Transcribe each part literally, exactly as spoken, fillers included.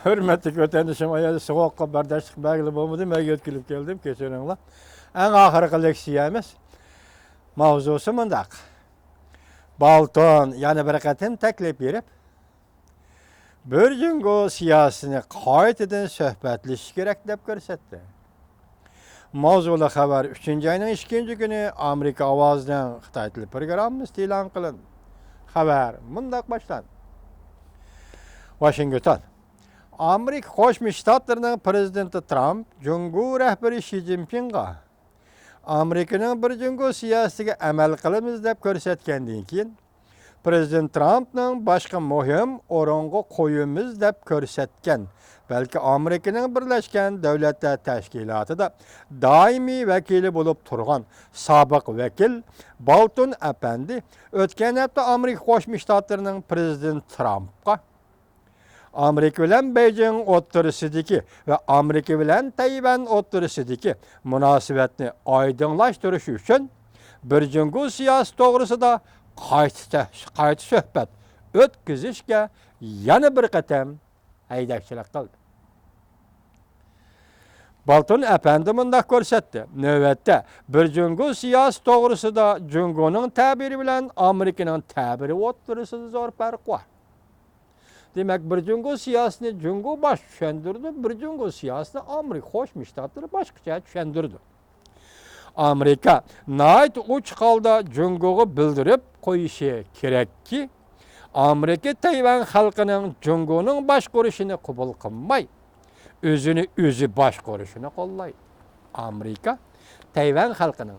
ھۆرمەتلىك ۋەتەندىشىم، ئايال سوغۇققا بەرداشلىق بەرگىلى بولمىدى، مەن يۆتكىلىپ كەلدىم، كەچۈرۈڭلار. ئەڭ ئاخىرقى لېكسىيەمىز ماۋزۇسى مۇنداق. بالتون يەنە بىر قېتىم تەكلىپ بېرىپ، بىر جۇڭگو سىياسىتىنى قايتىدىن سۆھبەتلىشىش كېرەك دەپ كۆرسەتتى. ماۋزۇلۇق خەۋەر ئۈچىنچى ئاينىڭ ئىككىنچى كۈنى ئامېرىكا ئاۋازىنىڭ خىتاي تىلى پروگراممىسىدا ئېلان قىلىندى. خەۋەر مۇنداق باشلاندى. ۋاشىنگتون. ئامېرىكا قوشما شتاتلىرىنىڭ پىرېزىدېنتى ترامپ جۇڭگو رەھبىرى شى جىنپىڭغا ئامېرىكىنىڭ بىر جۇڭگو سىياسىتىگە ئەمەل قىلىمىز دەپ كۆرسەتكەندىن كېيىن، پىرېزىدېنت ترامپنىڭ باشقا مۇھىم ئورۇنغا قويىمىز دەپ كۆرسەتكەن، بەلكى ئامېرىكىنىڭ بىرلەشكەن دۆلەتلەر تەشكىلاتىدا دائىمىي ۋەكىلى بولۇپ تۇرغان سابىق ۋەكىل بالتون ئەپەندى ئۆتكەن ھەپتە ئامېرىكا قوشما شتاتلىرىنىڭ پىرېزىدېنتى ترامپقا ئامېرىكا بىلەن بېيجىڭ ئوتتۇرىسىدىكى ۋە ئامېرىكا بىلەن تەيۋەن ئوتتۇرىسىدىكى مۇناسىۋەتنى ئايدىڭلاشتۇرۇش ئۈچۈن بىر جۇڭگو سىياسىتى توغرىسىدا قايتا، قايتا سۆھبەت ئۆتكۈزۈشكە يەنە بىر قېتىم ھەيدەكچىلىك قىلدى. بالتون ئەپەندى مۇنداق كۆرسەتتى، نۆۋەتتە بىر جۇڭگو سىياسىتى توغرىسىدا جۇڭگونىڭ تەبىرى بىلەن ئامېرىكىنىڭ تەبىرى ئوتتۇرىسىدا زور پەرق بار. دېمەك، بىر جۇڭگو سىياسىتىنى جۇڭگو باشقا چۈشەندۈرىدۇ، بىر جۇڭگو سىياسىتىنى ئامېرىكا قوشما شتاتلىرى باشقىچە چۈشەندۈرىدۇ. ئامېرىكا ناھايىتى ئوچۇق ھالدا جۇڭگوغا بىلدۈرۈپ قويۇشى كېرەككى، ئامېرىكا تەيۋەن خەلقىنىڭ جۇڭگونىڭ باشقۇرۇشىنى قوبۇل قىلماي، ئۆزىنى ئۆزى باشقۇرۇشىنى قوللايدۇ. ئامېرىكا تەيۋەن خەلقىنىڭ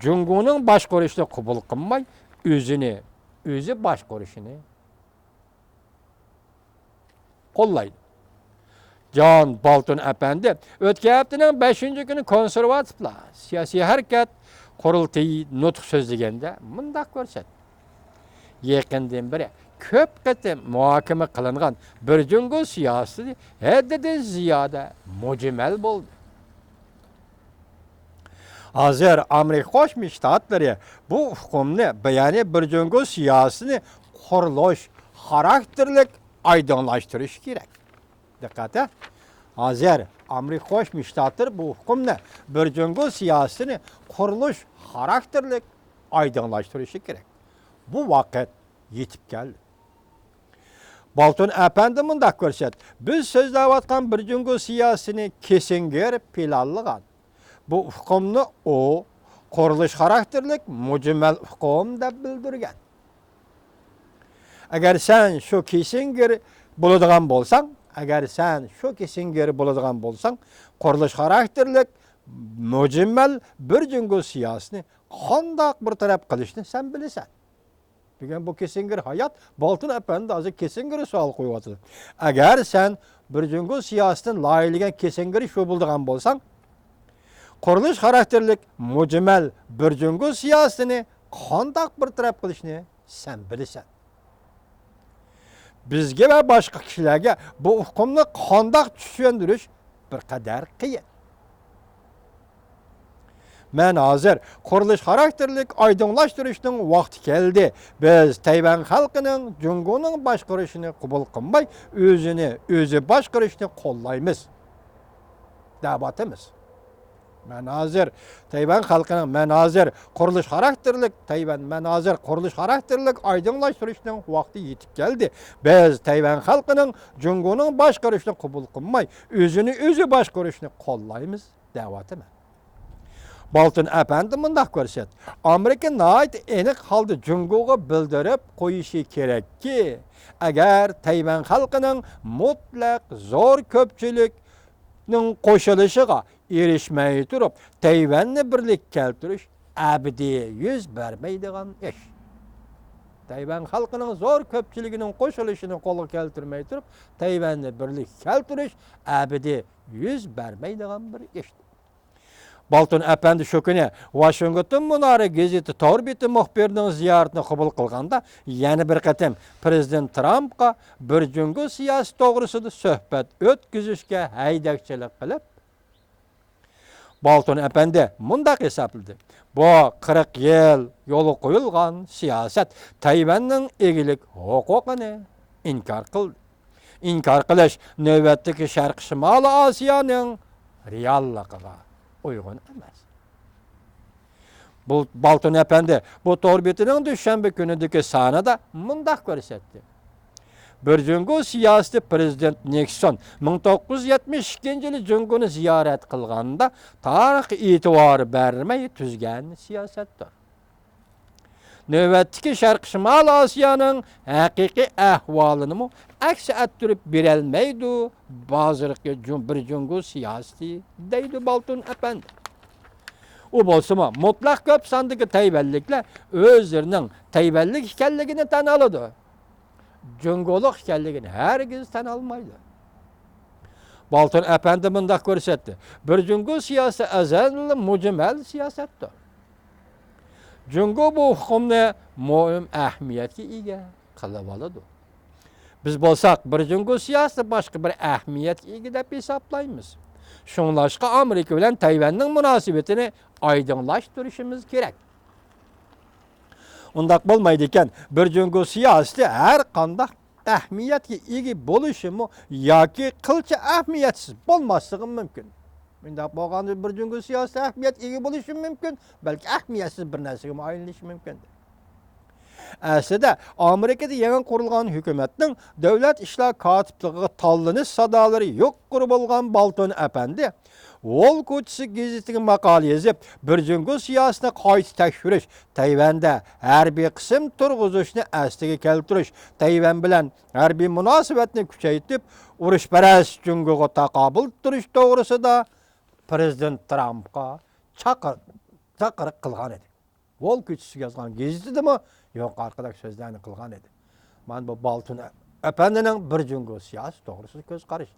جۇڭگونىڭ باشقۇرۇشىنى قوبۇل قىلماي، ئۆزىنى ئۆزى باشقۇرۇشىنى قوللايدۇ. جان بولتون ئەپەندى ئۆتكەن ھەپتىنىڭ بەشىنچى كۈنى كونسېرۋاتىپلار سىياسىي ھەرىكەت قۇرۇلتىيى نۇتۇق سۆزلىگەندە مۇنداق كۆرسەتتى. يېقىندىن بېرى كۆپ قېتىم مۇھاكىمە قىلىنغان بىر جۇڭگو سىياسىتى ھەددىدىن زىيادە مۇجمەل بولدى. ھازىر ئامېرىكا قوشما شتاتلىرى بۇ ئۇقۇمنى، يەنى بىر جۇڭگو سىياسىتىنى قۇرۇلۇش خاراكتېرلىك ئايدىڭلاشتۇرۇشى كېرەك. دىققەت! ھازىر ئامېرىكا قوشما شتاتلىرى بۇ ئۇقۇمنى، بىر جۇڭگو سىياسىتىنى قۇرۇلۇش خاراكتېرلىك ئايدىڭلاشتۇرۇشى كېرەك. بۇ ۋاقىت يېتىپ كەلدى. بالتون ئەپەندى مۇنداق كۆرسەتتى، بىز سۆزلەۋاتقان بىر جۇڭگو سىياسىتىنى كىسسىنگېر پىلانلىغان. بۇ ئۇقۇمنى ئۇ قۇرۇلۇش خاراكتېرلىك مۇجمەل ئۇقۇم دەپ بىلدۈرگەن. ئەگەر سەن شۇ كىسسىنگېر بولىدىغان بولساڭ، ئەگەر سەن شۇ كىسسىنگېر بولىدىغان بولساڭ، قۇرۇلۇش خاراكتېرلىك مۇجمەل بىر جۇڭگو سىياسىتىنى قانداق بىر تەرەپ قىلىشنى سەن بىلىسەن. بۈگۈن بۇ كىسسىنگېر ھايات، بالتون ئەپەندى ھازىر كىسسىنگېرگە سوئال قويۇۋاتىدۇ. ئەگەر سەن بىر جۇڭگو سىياسىتىنى لايىھەلىگەن كىسسىنگېر شۇ بولىدىغان بولساڭ، قۇرۇلۇش خاراكتېرلىك مۇجمەل بىر جۇڭگو سىياسىتىنى قانداق بىر تەرەپ قىلىشنى سەن بىلىسەن. بىزگە ۋە باشقا كىشىلەرگە بۇ ئۇقۇمنى قانداق چۈشەندۈرۈش بىر قەدەر قىيىن. مەن ھازىر قۇرۇلۇش خاراكتېرلىك ئايدىڭلاشتۇرۇشنىڭ ۋاقتى كەلدى. بىز تەيۋەن خەلقىنىڭ جۇڭگونىڭ باشقۇرۇشىنى قوبۇل قىلماي، ئۆزىنى ئۆزى باشقۇرۇشنى قوللايمىز، دەۋاتىمىز. مەن ھازىر تەيۋەن خەلقىنىڭ، مەن ھازىر قۇرۇلۇش خاراكتېرلىك تەيۋەن، مەن ھازىر قۇرۇلۇش خاراكتېرلىك ئايدىڭلاشتۇرۇشنىڭ ۋاقتى يېتىپ كەلدى. بىز تەيۋەن خەلقىنىڭ جۇڭگونىڭ باشقۇرۇشىنى قوبۇل قىلماي، ئۆزىنى ئۆزى باشقۇرۇشنى قوللايمىز، دەۋاتىمەن. بالتون ئەپەندى مۇنداق كۆرسەتتى، ئامېرىكا ناھايىتى ئېنىق ھالدا جۇڭگوغا بىلدۈرۈپ قويۇشى كېرەككى، ئەگەر تەيۋەن خەلقىنىڭ مۇتلەق زور كۆپچىلىكنىڭ قوشۇلۇشىغا ئېرىشمەي تۇرۇپ، تەيۋەننى بىرلىككە كەلتۈرۈش ئەبەدىي يۈز بەرمەيدىغان ئىش. تەيۋەن خەلقىنىڭ زور كۆپچىلىكىنىڭ قوشۇلۇشىنى قولغا كەلتۈرمەي تۇرۇپ، تەيۋەننى بىرلىككە كەلتۈرۈش ئەبەدىي يۈز بەرمەيدىغان بىر ئىش. بالتون ئەپەندى شۇ كۈنى ۋاشىنگتون مۇنارى گېزىتى تور بېتى مۇخبىرىنىڭ زىيارىتىنى قوبۇل قىلغاندا، يەنە بىر قېتىم پىرېزىدېنت ترامپقا بىر جۇڭگو سىياسىتى توغرىسىدا سۆھبەت ئۆتكۈزۈشكە ھەيدەكچىلىك قىلىپ، بالتون ئەپەندى مۇنداق ھېسابلىدى، بۇ قىرىق يىل يولغا قويۇلغان سىياسەت تەيۋەننىڭ ئىگىلىك ھوقۇقىنى ئىنكار قىلدى. ئىنكار قىلىش نۆۋەتتىكى شەرقىي شىمالىي ئاسىيانىڭ رېئاللىقىغا ئۇيغۇن ئەمەس. بۇ بالتون ئەپەندى بۇ تور بېتىنىڭ دۈشەنبە كۈنىدىكى سانىدا مۇنداق كۆرسەتتى: بىر جۇڭگو سىياسىتى پىرېزىدېنت نىكسون مىڭ توققۇز يۈز يەتمىش ئىككىنچى يىلى جۇڭگونى زىيارەت قىلغاندا تارىخقا ئېتىبار بەرمەي تۈزگەن سىياسەتتۇر. نۆۋەتتىكى شەرقىي شىمالىي ئاسىيانىڭ ھەقىقىي ئەھۋالىنىمۇ ئەكس ئەتتۈرۈپ بېرەلمەيدۇ بازىرقى جۇ-، بىر جۇڭگو سىياسىتى، دەيدۇ بالتون ئەپەندى. ئۇ بولسىمۇ مۇتلەق كۆپ ساندىكى تەيۋەنلىكلەر ئۆزلىرىنىڭ تەيۋەنلىك ئىكەنلىكىنى تەن ئالىدۇ. جۇڭگولۇق ئىكەنلىكىنى ھەرگىز تەن ئالمايدۇ. بالتون ئەپەندى مۇنداق كۆرسەتتى: بىر جۇڭگو سىياسىتى ئەزەلدىن مۇجمەل سىياسەتتۇر. جۇڭگو بۇ ئۇقۇمنى مۇھىم ئەھمىيەتكە ئىگە قىلىۋالىدۇ. بىز بولساق بىر جۇڭگو سىياسىتى باشقا بىر ئەھمىيەتكە ئىگە دەپ ھېسابلايمىز. شۇڭلاشقا ئامېرىكا بىلەن تەيۋەننىڭ مۇناسىۋىتىنى ئايدىڭلاشتۇرۇشىمىز كېرەك. ئۇنداق بولمايدىكەن، بىر جۇڭگو سىياسىتى ھەر قانداق ئەھمىيەتكە ئىگە بولۇشىمۇ ياكى قىلچە ئەھمىيەتسىز بولماسلىقى مۇمكىن. مۇنداق بولغاندا بىر جۇڭگو سىياسىتى ئەھمىيەتكە ئىگە بولۇشى مۇمكىن، بەلكى ئەھمىيەتسىز بىر نەرسىگىمۇ ئايلىنىشى مۇمكىن. ئەسلىدە ئامېرىكىدا يېڭى قۇرۇلغان ھۆكۈمەتنىڭ دۆلەت ئىشلار كاتىپلىقىغا تاللىنىش سادالىرى يۇقىرى بولغان بالتون ئەپەندى ۋول كوچىسى گېزىتىگە ماقالە يېزىپ، بىر جۇڭگو سىياسىتىنى قايتا تەكشۈرۈش، تەيۋەندە ھەربىي قىسىم تۇرغۇزۇشنى ئەسلىگە كەلتۈرۈش، تەيۋەن بىلەن ھەربىي مۇناسىۋەتنى كۈچەيتىپ، ئۇرۇشپەرەس جۇڭگوغا تاقابىل تۇرۇش توغرىسىدا پىرېزىدېنت ترامپقا چاقىر-، چاقىرىق قىلغان ئىدى. ۋول كوچىسىغا يازغان گېزىتىدىمۇ يۇقىرىقىدەك سۆزلەرنى قىلغان ئىدى. مانا بۇ بالتون ئەپەندىنىڭ بىر جۇڭگو سىياسىتى توغرىسىدا كۆز قارىشى.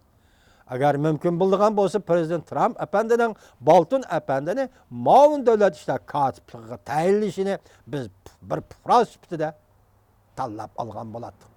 ئەگەر مۇمكىن بولىدىغان بولسا، پىرېزىدېنت ترامپ ئەپەندىنىڭ بالتون ئەپەندىنى مۇئاۋىن دۆلەت ئىشلار كاتىپلىقىغا تەيىنلىشىنى بىز بىر پۇقرا سۈپىتىدە تاللاپ ئالغان بولاتتۇق.